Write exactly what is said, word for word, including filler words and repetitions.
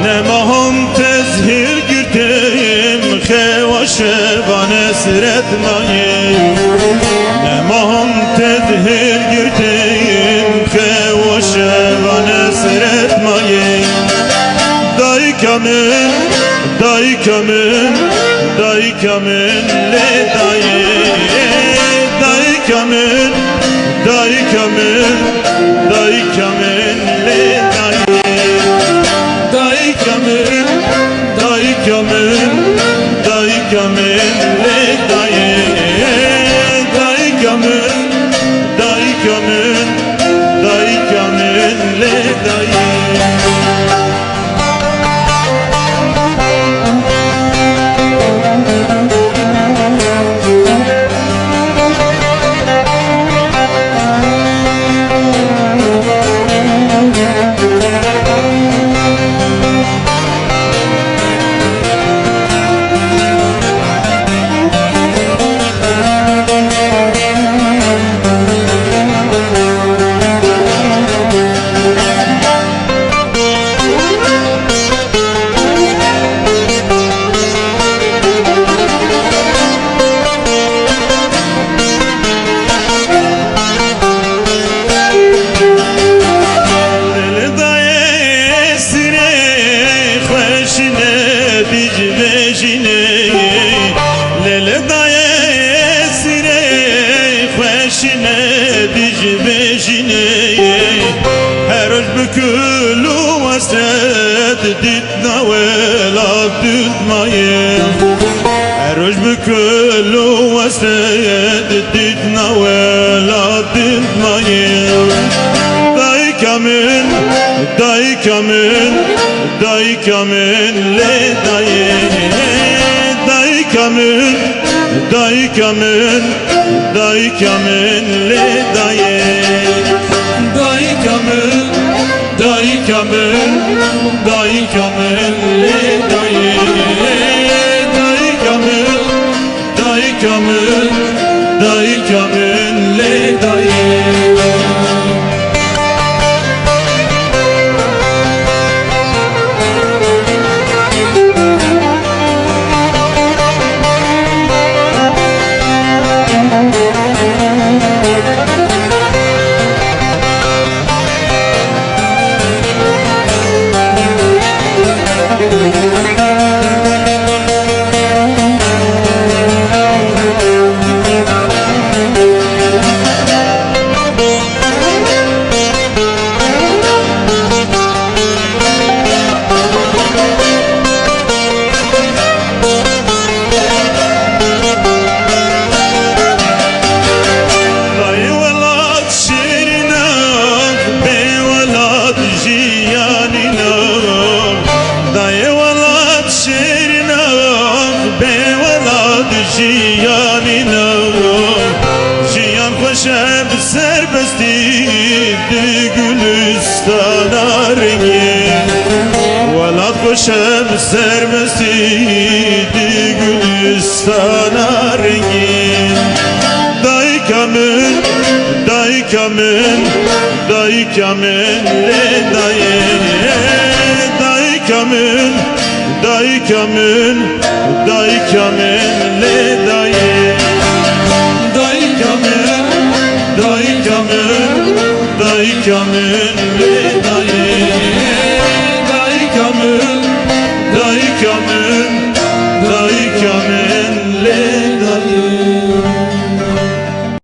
Nema hom tez hilgirtim, xewa şevan esret mayê. Nema hom tez hilgirtim, xewa şevan esret mayê. Dayika min, dayika min, dayika min lê dayê. Dayika min, dayika min, dayika min lê dayê. Dayika min, dayika min, dayika min lê dayê. Dayika min, dayika min, dayika min lê dayê. Lê dayê sirê xweşine dij vejîne. Lê dayê sirê xweşine dij vejîne. Her roj bi kul û wesret dît na welat dût mayê. Her roj bi kul û wesret dît na welat dût mayê. Dayika min, dayika min, dayika min lê dayê. Dayika min, dayika min, dayika min lê dayê. Dayika min, dayika min, dayika min lê dayê. Dayika min, dayika min, dayika min lê dayê. Dayê welat şêrîn e, bê welat jiyanî ne. Dayê welat şêrîn e, bê welat jiyanî ne. Jiyan xweş e bi serbestî di gulistana rengîn. Welat xweş e bi serbestî di gulistana rengîn. Dayika min, dayika min, dayika min lê dayê. Dayika min, dayika min, dayika min lê dayê. Dayika min, dayika min, dayika min lê